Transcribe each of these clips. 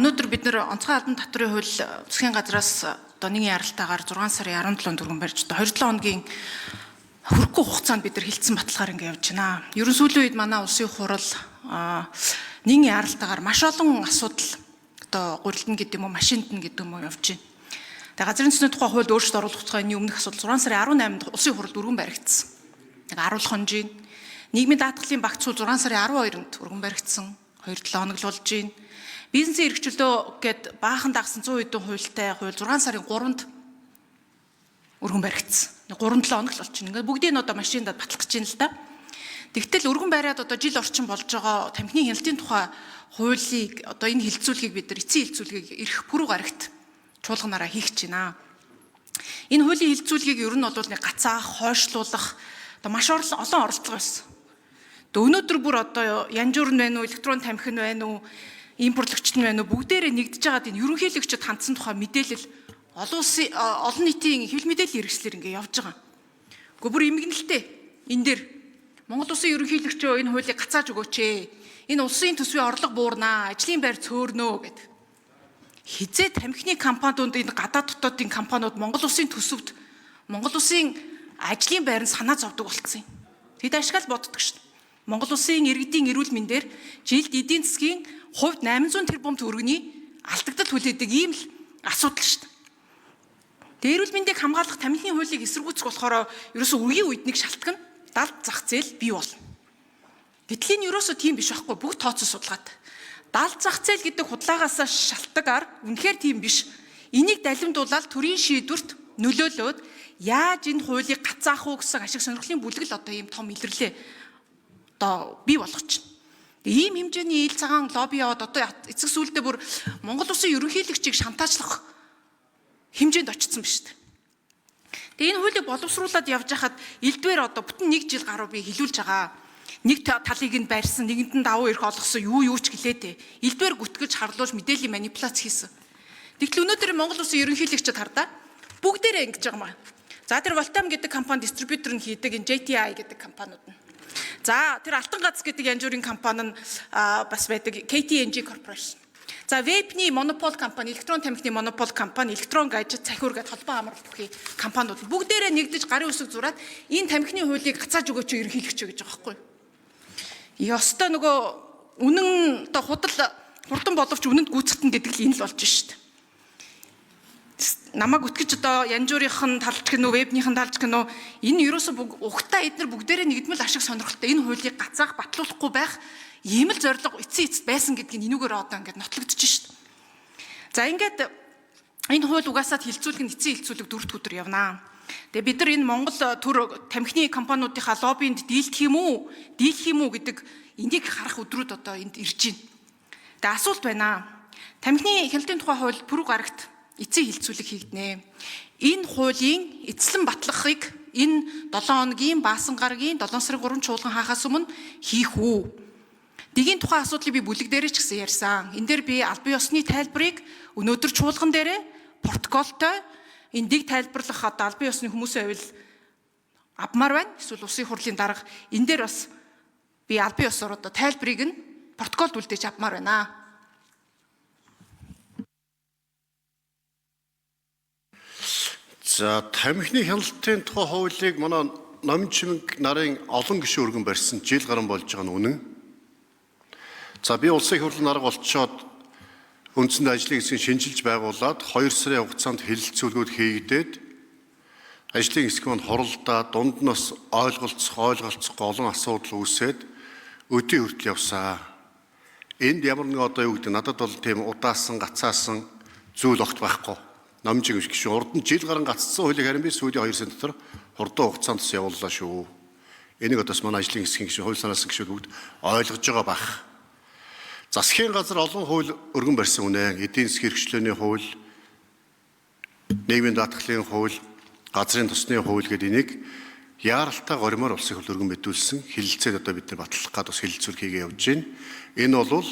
Өнөөдөр бид нэр онцгой албан татврын хууль засгийн газраас одоо нэгэн яралтаагаар 6 сарын 17-нд өргөн барьж одоо 27 хоногийн хүрэхгүй хугацаанд бид нар хилцэн баталгаар ингэ явж байна. Ерөн сүүлийн үед манай улсын хурал нэгэн яралтаагаар маш олон асуудал одоо гурилдна гэдэг юм уу, машиндна гэдэг юм уу явж байна. Тэгээ газрын төсний тухай хуульд өөрчлөлт оруулах тухай энэ өмнөх асуудал 6 сарын 18-нд улсын хурлд өргөн баригдсан. Нэг 10 хонжийн нийгмийн даатгалын багц хууль 6 сарын 12-нд өргөн баригдсан. 2-7 хоног л болж байна. Бизнесийн эрх чөлөө гээд баахан дагсан 100 хэдэн хуультай хууль 6 сарын 3-нд өргөн баригдсан. 3-7 хоног л болчихно. Ингээд бүгдийг нь одоо машиндад батлах гэж байна л да. Тэгтэл өргөн бариад одоо жил орчим болж байгаа тамхины хяналтын тухай хуулийг одоо энэ хилцүүлгийг бид нар эцсийн хилцүүлгийг эрх пүрэв гарагт чуулганаараа хийх гэж байна. Энэ хуулийн хилцүүлгийг ер нь бол нэг гацаах, хойшлуулах одоо маш олон оролдлого байсан. Тэгээ өнөөдөр бүр одоо янжуур нь байна уу, электрон тамхи нь байна уу, импортлогчд нь байна уу бүгдээрээ нэгдэж байгаад энэ ерөнхийлөгчд хандсан тухай мэдээлэл олон улсын олон нийтийн хэвлэл мэдээллийн хэрэгслэр ингээ явж байгаа. Гэхдээ бүр эмгэнэлтэй энэ дээр Монгол улсын ерөнхийлөгчөө энэ хуулийг гацааж өгөөч ээ. Энэ улсын төсвийн орлого буурнаа, ажлын байр цөөрнөө гэд. Хизээ тамхины компаниуд энэ гадаад дотоодын компаниуд Монгол улсын төсөвт Монгол улсын ажлын байранд санаа зовдөг болцсон юм. Тэд ашгаал боддог шин. Монгол улсын иргэдийн эрүүл мэндээр жилд эдийн засгийн хувьд 800 тэрбум төгрөгийн алдагдал хүлээдэг ийм л асуудал шүү дээ. Тэгээ эрүүл мэндийг хамгаалах тамхины хуулийг эсэргүүцэх болохоор ерөөсөө үеийн үед нэг шалтгаан далд зах зээл бий болно. Гэтэл энэ ерөөсөө тийм биш байхгүй, бүгд тооцоо судалгаатай. Далд зах зээл гэдэг худлаагаас шалтгагаар үнэхээр тийм биш. Энийг далимдуулаад төрийн шийдвэрт нөлөөлөөд яаж энэ хуулийг гацаах уу гэсэн ашиг сонирхлын бүлэг л одоо ийм том илэрлээ одоо бий болгочихно. Тэгээ ийм хэмжээний ил цагаан лобби яваад одоо эцэг сүулдэ бүр Монгол улсын ерөнхийлөгчийг шантаачлах хэмжээнд очсон биз дээ. Тэгээ энэ хуулийг боловсруулад явж хахад элдвэр одоо бүтэн нэг жил гаруй би хилүүлж байгаа. Нэг талыг нь барьсан, нэгэнд нь давуу эрх олгосон, юу юу ч гэлээ дээ. Элдвэр гүтгэж харлуулж мэдээллийн манипуляц хийсэн. Тэгтэл өнөөдөр Монгол улсын ерөнхийлөгчд хардаа бүгдээрээ ингэж байгаа маа. За тэр Voltam гэдэг компани дистрибьютор нь хийдэг энэ JTI гэдэг компаниуд нь. За тэр Алтан гац гэдэг янз бүрийн компани нь бас байдаг KTNG Corporation. За vape-ний монопол компани, электрон тамхины монопол компани, электрон гаджет, цахиур гэдэг холбоо амралт бүхий компаниуд бүгдээрээ нэгдэж гарын үсэг зураад энэ тамхины хуулийг гацааж өгөөч ерөнхийлөгч гэж байгаа байхгүй юу? Ёстой нөгөө үнэн одоо худал хурдан боловч үнэнд гүйцэтэн гэдэг л энэ л болж шít. Намайг үтгэж одоо янжуурийнх нь талч гэнэ үү, вебнийх нь талч гэнэ үү, энэ ерөөсө угтаа эднэр бүгдээрээ нэгдмэл ашиг сонирхолтой энэ хуулийг гацаах, батлуулахгүй байх ийм л зорилго эцсийн эцэст байсан гэдгийг энүүгээр одоо ингээд нотлогдож шít. За ингээд энэ хууль угаасаа хилцүүлэг нь эцсийн хилцүүлэг дөрөвт өдөр явнаа. Тэгээ бид нар энэ Монгол төр тамхины компаниудынхаа лоббинд дийлдэх юм уу, дийлэх юм уу гэдэг энийг харах өдрүүд одоо энд ирж байна. Тэгээ асуулт байна. Тамхины хяналтын тухай хууль пүрэв гарагт эцсийн хилцүүлэг хийгднэ. Энэ хуулийн эцлэн батлахыг энэ 7 хоногийн баасан гарагийн 7 сарын 3 чуулган хаахаас өмнө хийх үү? Дигийн тухай асуудлыг би бүлэг дээрээ ч гэсэн ярьсан. Энэ дээр би албан ёсны тайлбарыг өнөөдөр чуулган дээрээ протоколтой энэ дэг тайлбарлах одоо албан ёсны хүмүүсийн хувьд авмаар байна. Эсвэл улсын хурлын дарга энэ дээр бас би албан ёсоор одоо тайлбарыг нь протоколд үлдээж авмаар байна. За тамхины хяналтын тухай хуулийг манай номын чимэг нарын олон гишүүн өргөн барьсан жил гарan болж байгаа нь үнэн. За би улсын их хурлын дарга болчоод үндсэндээ ажлын хэсгийг шинжилж байгуулад 2 сарын хугацаанд хэлэлцүүлгүүд хийгдээд ажлын хэсэг маань хуралдаа дунд нь бас ойлголцохгүй олон асуудал үүсээд өдий хүртэл явсан. Энд ямар нэг одоо юу гэдэг надад бол тийм удаасан гацаасан зүйл огт байхгүй. Номжиг гişүн урд нь жил гарan гацсан хуулийг харин би сүүлийн 2 сарын дотор хурдан хугацаанд бас явууллаа шүү. Энийг одоо бас манай ажлын хэсгийн гишүүн, хууль санаасан гишүүд бүгд ойлгож байгаа бах. Засгийн газар олон хууль өргөн барьсан үнэ. Эдийн засгийн эрхчлөөний хууль, нийгмийн даатгалын хууль, газрын тосны хууль гэдэг энийг яаралтай горимоор улсын хурл өргөн мэдүүлсэн хэлэлцээд одоо бид нар батлах гад бас хэлэлцүүр хийгээ явж байна. Энэ бол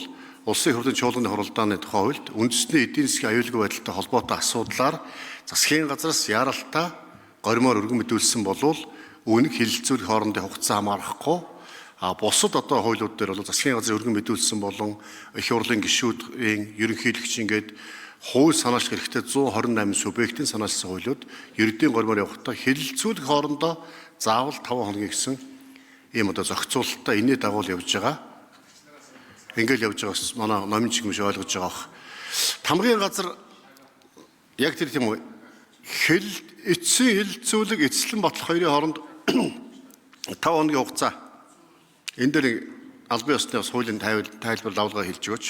улсын хурлын чуулганы хуралдааны тухай хуульд үндэсний эдийн засгийн аюулгүй байдалтай холбоотой асуудлаар засгийн газраас яаралтай горимоор өргөн мэдүүлсэн болвол үүнийг хэлэлцүүлэх хоорондын хугацаа хамаарахгүй А бусад одоо хуулиуд дээр бол засгийн газрын өргөн мэдүүлсэн болон их хурлын гишүүдийн ерөнхийлөгчийн гээд хууль санаачлах хэрэгтэй 128 субъектийн санаачилсан хуулиуд ердийн гормоор явахдаа хэлэлцүүлэх хоорондоо заавал 5 хоногийн гэсэн ийм одоо зохицуулалтаа энэний дагуу явж байгаа. Ингээл явж байгаас манай номын чигмш ойлгож байгаа бах. Тамгын газар яг тэр тийм үү хэл эцсийн хэлэлцүүлэг эцэслэн батлах хоёрын хооронд 5 хоногийн хугацаа. Энэ дээр албан ёсны бас хуулийн тайлбар лавлгаа хэлж өгөөч.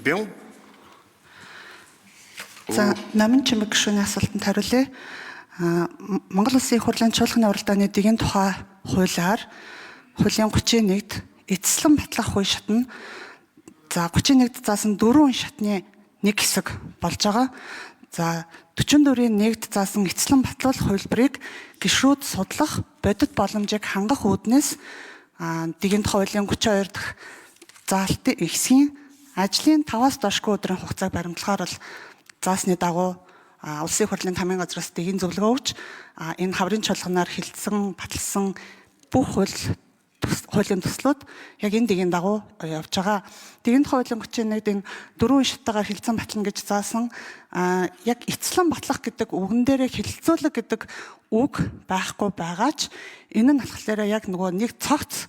Бян. За, номын чимэг гишүүний асуултанд хариулъя. Монгол Улсын их хурлын чуулганы уралдааны дэгийн тухай хуулиар хуулийн 31-д эцэслэн батлах үе шат нь за 31-д заасан 4 шатны нэг хэсэг болж байгаа. За 44-ийн 1-д заасан эцэслэн батлуулах хувилбарыг гишүүд судлах бодит боломжийг хангах үүднээс дэгийн тухай хуулийн 32 дахь заалтын хэсгийн ажлын 5-аас доошгүй өдрийн хугацааг баримтлахаар бол заасны дагуу Улсын их хурлын тамийн газраас дэгийн зөвлөгөө өгч энэ хаврын чуулганаар хилцсэн, баталсан бүх хуулийн төслүүд яг энэ дэгийн дагуу явж байгаа. Дэгийн хуулийн 31-д энэ дөрвөн шаттайгаар хилцэн батлна гэж заасан яг эцлэн батлах гэдэг үгэн дээрээ хилцүүлэг гэдэг үг байхгүй байгаач энэ нь болохоор яг нөгөө нэг цогц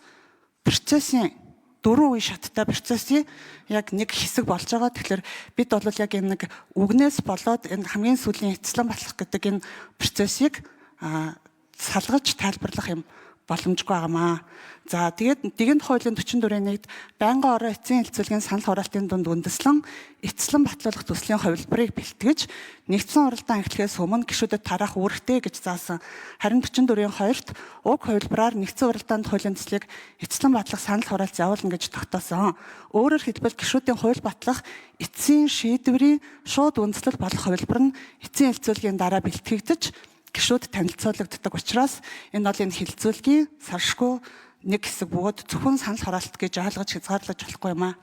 процессын дөрвөн үе шаттай процессын яг нэг хэсэг болж байгаа. Тэгэхээр бид бол яг энэ нэг үгнээс болоод энэ хамгийн сүүлийн эцлэн батлах гэдэг энэ процессыг салгаж тайлбарлах юм боломжгүй байгаамаа. За тэгээд дэгэнд хуулийн 44-ийн 1-д байнгын орон эцсийн хэлцүүлгийн санал хураалтын дунд үндэслэн эцлэн батлуулах төслийн хувилбарыг бэлтгэж нэгдсэн уралдаан эхлэхээс өмнө гишүүдэд тараах үүрэгтэй гэж заасан. Харин 44-ийн 2-т уг хувилбараар нэгдсэн уралдаанд хуулийн төслийг эцлэн батлах санал хураалт явуулна гэж тогтоосон. Өөрөөр хэлбэл гишүүдийн хууль батлах эцсийн шийдвэрийн шууд үндэслэл болох хувилбар нь эцсийн хэлцүүлгийн дараа бэлтгэгдэж гишүүд танилцуулагддаг учраас энэ бол энэ хилцүүлгийн саршгүй нэг хэсэг бөгөөд зөвхөн санал хураалт гэж ойлгож хязгаарлаж болохгүй юм аа.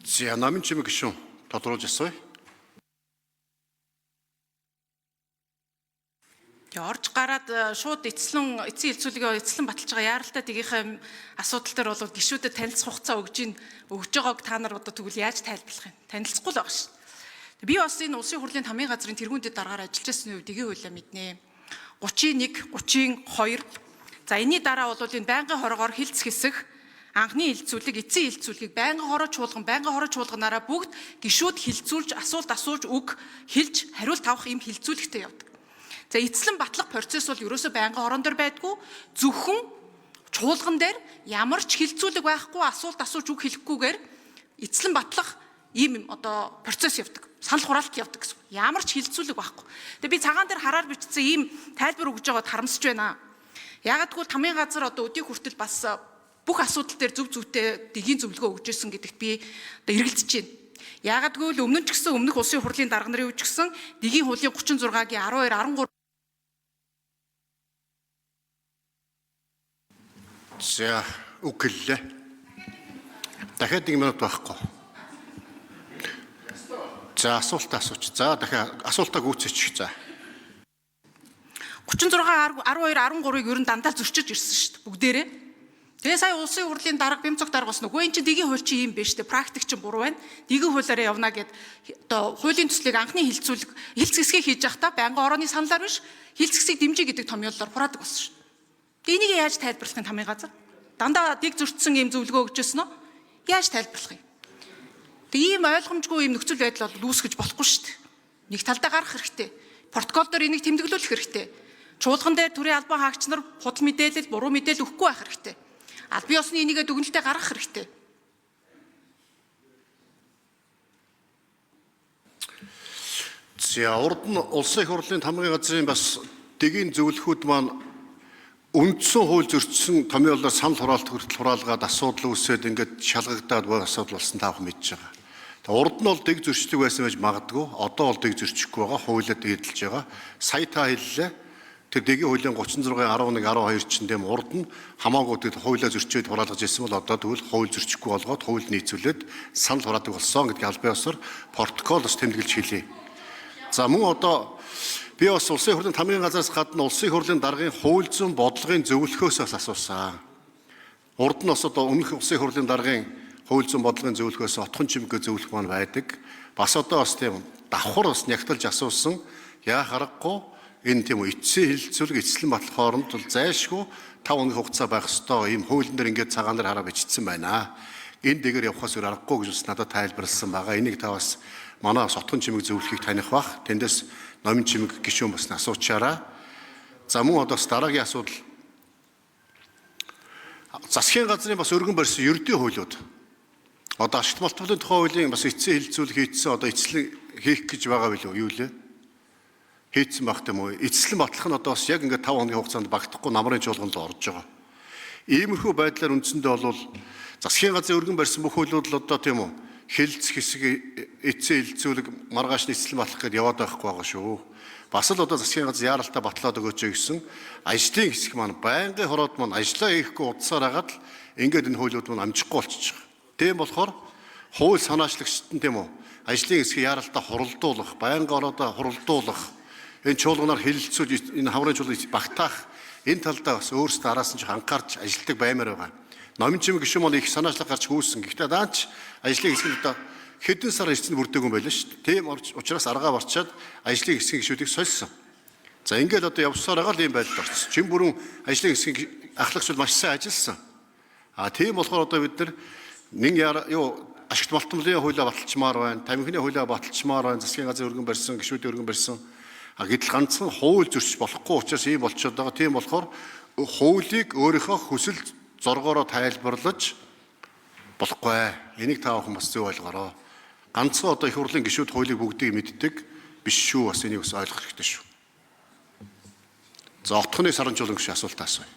За намын чимэг гишүүн тодруулж асууя. Тэгээ орж гараад шууд эцлэн эцсийн хэлцүүлгээ эцлэн баталж байгаа яаралтай дэгийнхээ асуудал дээр бол гишүүдэд танилцах хугацаа өгж байгааг та нар одоо тэгвэл яаж тайлбарлах юм? Танилцахгүй л байгаа шин. Би бас энэ улсын хурлын тамийн газрын тэргүүндэд дараагаар ажиллаж байсан үед дэгийн хуулиа мэднэ. 31, 32. За энэний дараа бол энэ байнгын хоргоор хилцэх хэсэг анхны хилцүүлэг, эцсийн хилцүүлгийг байнгын хороо чуулган, байнгын хороо чуулганаараа бүгд гишүүд хилцүүлж, асуулт асууж, үг хэлж, хариулт авах юм хилцүүлэгтэй явдаг. За эцлэн батлах процесс бол ерөөсөө байнгын хорон дээр байдгүй. Зөвхөн чуулган дээр ямар ч хилцүүлэг байхгүй, асуулт асууж үг хэлэхгүйгээр эцлэн батлах ийм одоо процесс явдаг. Санал хураалт явдаг гэсэн. Ямар ч хилцүүлэг байхгүй. Тэгээ би цагаан дээр хараар бичсэн ийм тайлбар өгж байгаад харамсаж байна. Яагад гэвэл тамийн газар одоо өдийг хүртэл бас бүх асуудал дээр зөв зөвтэй дэгийн зөвлөгөө өгж исэн гэдэгт би одоо эргэлзэж байна. Яагад гэвэл өмнө нь ч гэсэн өмнөх улсын хурлын дарга нарын үед ч гэсэн дэгийн хуулийн 36-гийн 12 13 За үг хэллээ. Дахиад 1 минут байхгүй. За асуултаа асууч. За дахиад асуултаа гүйцээчих. За. 36 12 13-ыг ер нь дандаа зөрчиж ирсэн шүү дээ бүгдээрээ. Тэгээ сая улсын хурлын дарга Бямцог дарга бас нөгөө эн чинь дэгийн хууль чинь юм биш үү? Практик чинь буруу байна. Дэгийн хуулиараа явна гэд одоо хуулийн төслийг анхны хилцүүлэг хилцэх хэсгийг хийж байхдаа байнгын орооны саналаар биш хилцэх хэсгийг дэмжиж гэдэг томьёоллоор хураадаг болсон шүү дээ. Тэгээ энийг яаж тайлбарлах юм тамийн газар? Дандаа дэг зөрчсөн юм зөвлөгөө өгч ирсэн үү? Яаж тайлбарлах юм? Тэгээ ийм ойлгомжгүй ийм нөхцөл байдал бол үүсгэж болохгүй шүү дээ. Нэг талдаа гарах хэрэгтэй. Протокол дээр энийг тэмдэглүүлэх хэрэгтэй. Чуулган дээр төрийн албан хаагч нар худал мэдээлэл, буруу мэдээлэл өгөхгүй байх хэрэгтэй. Албан ёсны энийгээ дүгнэлтээ гаргах хэрэгтэй. За урд нь улсын их хурлын тамгын газрын бас дэгийн зөвлөхүүд маань үндсэн хууль зөрчсөн томьёолоор санал хураалт хүртэл хураалгаад асуудал үүсээд ингээд шалгагдаад бой асуудал болсон таах мэдж байгаа. Тэг урд нь бол дэг зөрчдөг байсан байж магадгүй. Одоо бол дэг зөрчихгүй байгаа. Хуулиад эдэлж байгаа. Сая та хэллээ. Тэр дэгийн хуулийн 36-ын 11 12 чинь тийм урд нь хамаагүй тэр хуулиа зөрчөөд хураалгаж ирсэн бол одоо тэгвэл хууль зөрчихгүй болгоод хууль нийцүүлээд санал хураадаг болсон гэдгийг албан ёсоор протокол бас тэмдэглэж хэлье. За мөн одоо би бас улсын хурлын тамгын газраас гадна улсын хурлын даргын хууль зүйн бодлогын зөвлөхөөс бас асуусан. Урд нь бас одоо өмнөх улсын хурлын даргын хууль зүйн бодлогын зөвлөхөөс отхон чимгээ зөвлөх маань байдаг. Бас одоо бас тийм давхар бас нягталж асуусан. Яа харахгүй энэ тийм үү эцсийн хэлэлцүүлэг эцэслэн батлах хооронд бол зайлшгүй 5 хоногийн хугацаа байх ёстой. Ийм хуулийн дээр ингээд цагаан дээр хараа бичсэн байна. Энэ дэгээр явахаас өөр аргагүй гэж бас надад тайлбарласан байгаа. Энийг та бас манай бас отхон чимэг зөвлөхийг таних бах. Тэндээс номын чимэг гишүүн бас асуучаараа. За мөн одоо бас дараагийн асуудал засгийн газрын бас өргөн барьсан ердийн хуулиуд. Одоо ашигт малтбалын тухай хуулийн бас эцсийн хэлэлцүүлэг хийцсэн одоо эцэслэн хийх гэж байгаа билүү юу лээ? Хийцсэн байх юм уу? Эцэслэн батлах нь одоо бас яг ингээд 5 хоногийн хугацаанд багтахгүй намрын чуулганд орж байгаа. Иймэрхүү байдлаар үндсэндээ бол засгийн газрын өргөн барьсан бүх хуулиуд л одоо тийм үү хэлэлцэх хэсэг эцсийн хэлэлцүүлэг маргааш нь эцэслэн батлах гэдээ яваад байхгүй байгаа шүү. Бас л одоо засгийн газар яаралтай батлаад өгөөч гэсэн ажлын хэсэг маань байнгын хороод маань ажлаа хийхгүй удсаар хагаад л ингээд энэ хуулиуд маань амжихгүй болчихж байгаа. Тийм болохоор хууль санаачлагчид нь тийм үү ажлын хэсгийг яаралтай хуралдуулах, байнгын ороодоо хуралдуулах, энэ чуулганаар хэлэлцүүлж энэ хаврын чуулган багтаах энэ талдаа бас өөрсдөө араас нь ч анхаарч ажилтдаг баймаар байгаа. Номын чимэг гишүүн маань их санаачлаг гарч хүүсэн. Гэхдээ даанч ажлын хэсэг нь одоо хэдэн сар ирсэн бүрдээгүй юм байлаа шүү дээ. Тийм учраас аргаа барчаад ажлын хэсгийн гишүүдийг сольсон. За ингээд одоо явсаар байгаа л ийм байдалд орсон. Чин бүрэн ажлын хэсгийн ахлагч бол маш сайн ажилласан. А тийм болохоор одоо бид нар нэн юу ашигт малтмлын хуулиа баталчмаар байна, тамхины хуулиа баталчмаар байна, засгийн газрын өргөн барьсан, гишүүдийн өргөн барьсан. А гэтэл ганцхан хууль зөрчиж болохгүй учраас ийм болчиход байгаа. Тийм болохоор хуулийг өөрийнхөө хүсэл зоргоороо тайлбарлаж болохгүй. Энийг та бүхэн бас зөв ойлгоорой. Ганцхан одоо их хурлын гишүүд хуулийг бүгдийг мэддэг биш шүү. Бас энийг бас ойлгох хэрэгтэй шүү. За отхоны саранчуулан гишүүн асуулт асууя.